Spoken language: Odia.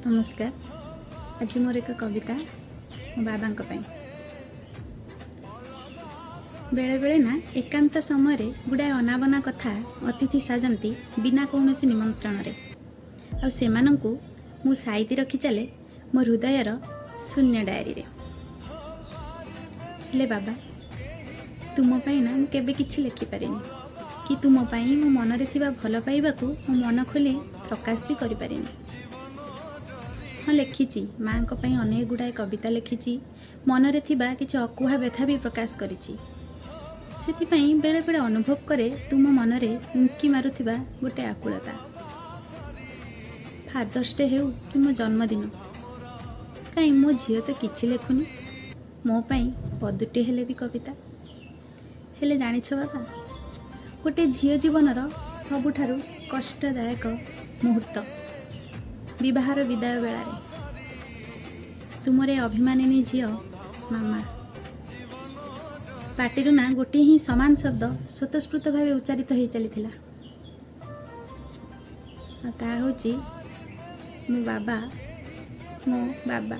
ନମସ୍କାର। ଆଜି ମୋର ଏକ କବିତା ମୋ ବାବାଙ୍କ ପାଇଁ। ବେଳେବେଳେ ନା ଏକାନ୍ତ ସମୟରେ ଗୁଡ଼ାଏ ଅନାବନା କଥା ଅତିଥି ସାଜନ୍ତି ବିନା କୌଣସି ନିମନ୍ତ୍ରଣରେ, ଆଉ ସେମାନଙ୍କୁ ମୁଁ ସାଇତି ରଖି ଚାଲେ ମୋ ହୃଦୟର ଶୂନ୍ୟ ଡାଏରୀରେ। ହେଲେ ବାବା, ତୁମ ପାଇଁ ନା ମୁଁ କେବେ କିଛି ଲେଖିପାରିନି କି ତୁମ ପାଇଁ ମୋ ମନରେ ଥିବା ଭଲ ପାଇବାକୁ ମୋ ମନ ଖୋଲି ପ୍ରକାଶ ବି କରିପାରିନି। ହଁ, ଲେଖିଛି, ମାଆଙ୍କ ପାଇଁ ଅନେକ ଗୁଡ଼ାଏ କବିତା ଲେଖିଛି। ମନରେ ଥିବା କିଛି ଅକୁହା ବ୍ୟଥା ବି ପ୍ରକାଶ କରିଛି। ସେଥିପାଇଁ ବେଳେବେଳେ ଅନୁଭବ କରେ ତୁମ ମନରେ ଉଙ୍କି ମାରୁଥିବା ଗୋଟେ ଆକୁଳତା। ଫାଦର୍ସ ଡେ ହେଉ କି ମୋ ଜନ୍ମଦିନ, କାହିଁ ମୋ ଝିଅ ତ କିଛି ଲେଖୁନି ମୋ ପାଇଁ ପଦୁଟିଏ ହେଲେ ବି କବିତା। ହେଲେ ଜାଣିଛ ବାବା, ଗୋଟେ ଝିଅ ଜୀବନର ସବୁଠାରୁ କଷ୍ଟଦାୟକ ମୁହୂର୍ତ୍ତ ବିବାହର ବିଦାୟ ବେଳାରେ ତୁମର ଏ ଅଭିମାନିନୀ ଝିଅ ମାମା ପାଟିରୁ ନା ଗୋଟିଏ ହିଁ ସମାନ ଶବ୍ଦ ସ୍ୱତଃସ୍ଫୂର୍ତ୍ତ ଭାବେ ଉଚ୍ଚାରିତ ହେଇ ଚାଲିଥିଲା, ଆଉ ତାହା ହେଉଛି, ମୋ ବାବା, ମୋ ବାବା।